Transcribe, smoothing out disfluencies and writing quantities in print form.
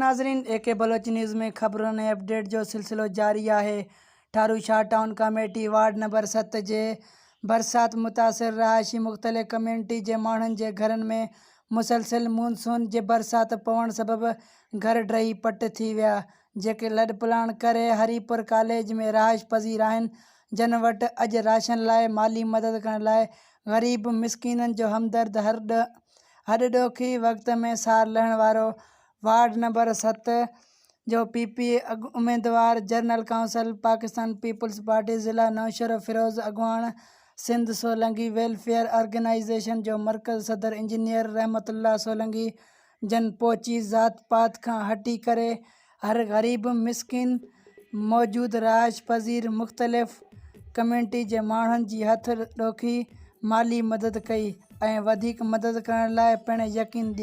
ناظرين اي ڪي بلوچ نيوز ۾ خبرن ۽ اپڊيٽ جو سلسلو جاري آهي Tharu Shah town committee ward number ست جي برسات متاثر رهائشي مختلف ڪميونٽي جي ماڻهن جي گهرن ۾ مسلسل مونسون جي برسات پوڻ سبب گهر ڊهي پٽ ٿي ويا جيڪي لڏپلاڻ ڪري هري پور ڪاليج ۾ رهائش پذير آهن جن وٽ اڄ راشن لاء مالي مدد ڪرڻ لاء غريب مسڪينن جو همدرد هر هڏ ڏوکي وقت ۾ سار لهڻ وارو وارڊ نمبر ست جو پي پي اميدوار general council Pakistan peoples party ضلع نوشهروفيروز اڳواڻ سنڌ سولنگي ويلفيئر آرگنائيزيشن جو مرڪز صدر انجنيئر رحمت الله سولنگي جن پهچي ذات پات کان هٽي ڪري هر غريب مسڪين موجود رهائش پذير مختلف ڪميونٽي جي ماڻهن جي هٿ ڏوکي مالي مدد ڪئي ۽ وڌيڪ مدد ڪرڻ لاء پڻ يقين ڏياريو.